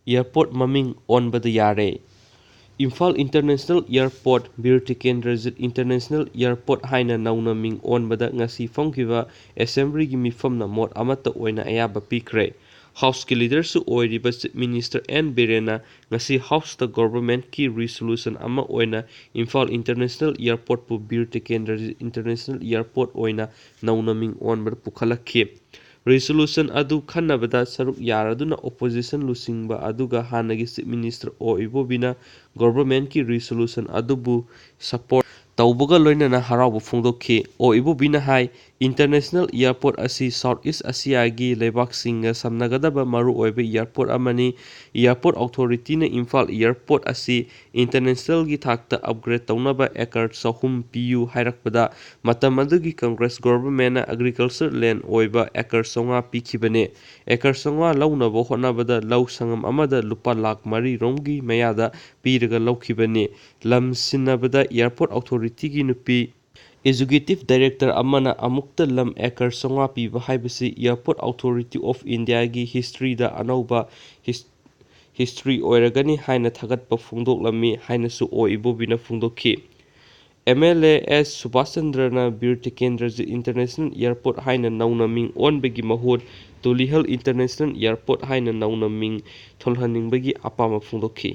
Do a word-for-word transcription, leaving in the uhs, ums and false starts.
Airport ꯃꯃꯤꯡ ꯑꯣꯟꯕꯗ ꯌꯥꯔꯦ꯫ Imphal international airport ꯕꯤꯔ Tikendrajit international airport ꯍꯥꯏꯅ ꯅꯧꯅ ꯃꯤꯡ ꯑꯣꯟꯕꯗ ꯉꯁꯤ ꯐꯝꯈꯤꯕ ꯑꯦꯁꯦꯝꯕ꯭ꯂꯤꯒꯤ ꯃꯤꯐꯝꯅ ꯃꯣꯠ ꯑꯃꯠꯇ ꯑꯣꯏꯅ ꯑꯌꯥꯕ ꯄꯤꯈ꯭ꯔꯦ꯫ ꯍꯥꯎꯁꯀꯤ ꯂꯤꯗꯔꯁꯨ ꯑꯣꯏꯔꯤꯕ ꯆꯤꯐ ꯃꯤꯅꯤꯁꯇꯔ ꯑꯦꯟ ꯕꯤꯔꯦꯟꯅ ꯉꯁꯤ ꯍꯥꯎꯁꯇ ꯒꯣꯚꯔꯟꯃꯦꯟꯠꯀꯤ ꯔꯤꯁꯣꯂꯨꯁꯟ ꯑꯃ ꯑꯣꯏꯅ ꯏꯝꯐꯥꯜ ꯏꯟꯇꯔꯅꯦꯁꯅꯦꯜ ꯑꯦꯌꯔꯄꯣꯔꯠꯄꯨ ꯕꯤꯔ ꯇꯤꯀꯦꯟꯗ꯭ꯔꯖꯤꯠ ꯏꯟꯇꯔꯅꯦꯁꯅꯦꯜ ꯑꯦꯌꯔꯄꯣꯔꯠ ꯑꯣꯏꯅ ꯅꯧꯅ ꯃꯤꯡ ꯑꯣꯟꯕꯗ ꯄꯨꯈꯠꯂꯛꯈꯤ꯫ ꯔꯤꯁꯣꯂꯨꯁꯟ ꯑꯗꯨ ꯈꯟꯅꯕꯗ ꯁꯔꯨꯛ ꯌꯥꯔꯗꯨꯅ ꯑꯣꯄꯣꯖꯤꯁꯟ ꯂꯨꯆꯤꯡꯕ ꯑꯗꯨꯒ ꯍꯥꯟꯅꯒꯤ ꯆꯤꯐ ꯃꯤꯅꯤꯁꯇꯔ ꯑꯣ ꯏꯕꯣꯕꯤꯅ ꯒꯣꯚꯔꯟꯃꯦꯟꯠꯀꯤ ꯔꯤꯁꯣꯂꯨꯁꯟ ꯑꯗꯨꯕꯨ ꯁꯄꯣꯔꯠ ꯇꯧꯕꯒ ꯂꯣꯏꯅꯅ ꯍꯔꯥꯎꯕ ꯐꯣꯡꯗꯣꯛꯈꯤ꯫ ꯑꯣ ꯏꯕꯣꯕꯤꯅ ꯍꯥꯏ, ꯏꯟꯇꯔꯅꯦꯁꯅꯦꯜ ꯑꯦꯌꯔꯄꯣꯔꯠ ꯑꯁꯤ ꯁꯥꯎꯠ ꯏꯁ ꯑꯦꯁꯤꯌꯥꯒꯤ ꯂꯩꯕꯥꯛꯁꯤꯡꯒ ꯁꯝꯅꯒꯗꯕ ꯃꯔꯨꯑꯣꯏꯕ ꯑꯦꯌꯔꯄꯣꯔꯠ ꯑꯃꯅꯤ꯫ ꯑꯦꯌꯔꯄꯣꯔꯠ ꯑꯣꯊꯣꯔꯤꯇꯤꯅ ꯏꯝꯐꯥꯜ ꯑꯦꯌꯔꯄꯣꯔꯠ ꯑꯁꯤ ꯏꯟꯇꯔꯅꯦꯁꯅꯦꯜꯒꯤ ꯊꯥꯛꯇ ꯑꯞꯒ꯭ꯔꯦꯗ ꯇꯧꯅꯕ ꯑꯦꯀꯔ ꯆꯍꯨꯝ ꯄꯤꯌꯨ ꯍꯥꯏꯔꯛꯄꯗ, ꯃꯇꯝ ꯑꯗꯨꯒꯤ ꯀꯪꯒ꯭ꯔꯦꯁ ꯒꯣꯚꯔꯟꯃꯦꯟꯠꯅ ꯑꯦꯒ꯭ꯔꯤꯀꯜꯆꯔ ꯂꯦꯟ ꯑꯣꯏꯕ ꯑꯦꯀꯔ ꯆꯥꯝꯃꯉꯥ ꯄꯤꯈꯤꯕꯅꯤ꯫ ꯑꯦꯀꯔ ꯆꯥꯝꯃꯉꯥ ꯂꯧꯅꯕ ꯍꯣꯠꯅꯕꯗ ꯂꯧ ꯁꯪꯉꯝ ꯑꯃꯗ ꯂꯨꯄꯥ ꯂꯥꯈ ꯃꯔꯤ ꯔꯣꯝꯒꯤ ꯃꯌꯥꯗ ꯄꯤꯔꯒ ꯂꯧꯈꯤꯕꯅꯤ꯫ ꯂꯝ ꯁꯤꯟꯅꯕꯗ ꯑꯦꯌꯔꯄꯣꯔꯠ ꯑꯣꯊꯣꯔꯤꯇꯤꯒꯤ ꯅꯨꯄꯤ ꯑꯦꯖꯨꯀꯦꯇꯤꯚ ꯗꯥꯏꯔꯦꯛꯇꯔ ꯑꯃꯅ ꯑꯃꯨꯛꯇ ꯂꯝ ꯑꯦꯀꯔ ꯆꯥꯝꯃꯉꯥ ꯄꯤꯕ ꯍꯥꯏꯕꯁꯤ ꯑꯦꯌꯔꯄꯣꯔꯠ ꯑꯣꯊꯣꯔꯤꯇꯤ ꯑꯣꯐ ꯏꯟꯗꯤꯌꯥꯒꯤ ꯍꯤꯁꯇ꯭ꯔꯤꯗ ꯑꯅꯧꯕ ꯍꯤꯁ-, ꯍꯤꯁꯇ꯭ꯔꯤ ꯑꯣꯏꯔꯒꯅꯤ ꯍꯥꯏꯅ ꯊꯥꯒꯠꯄ ꯐꯣꯡꯗꯣꯛꯂꯝꯃꯤ ꯍꯥꯏꯅꯁꯨ ꯑꯣ ꯏꯕꯣꯕꯤꯅ ꯐꯣꯡꯗꯣꯛꯈꯤ꯫ ꯑꯦꯝ ꯑꯦꯜ ꯑꯦ ꯑꯦꯁ ꯁꯨꯕꯥꯁ ꯆꯟꯗ꯭ꯔꯅ ꯕꯤꯔ ꯇꯤꯀꯦꯟꯗ꯭ꯔꯖꯤꯠ ꯏꯟꯇꯔꯅꯦꯁꯅꯦꯜ ꯑꯦꯌꯔꯄꯣꯔꯠ ꯍꯥꯏꯅ ꯅꯧꯅ ꯃꯤꯡ ꯑꯣꯟꯕꯒꯤ ꯃꯍꯨꯠ ꯇꯨꯂꯤꯍꯜ ꯏꯟꯇꯔꯅꯦꯁꯅꯦꯜ ꯑꯦꯌꯔꯄꯣꯔꯠ ꯍꯥꯏꯅ ꯅꯧꯅ ꯃꯤꯡ ꯊꯣꯜꯍꯟꯅꯤꯡꯕꯒꯤ ꯑꯄꯥꯝꯕ ꯐꯣꯡꯗꯣꯛꯈꯤ꯫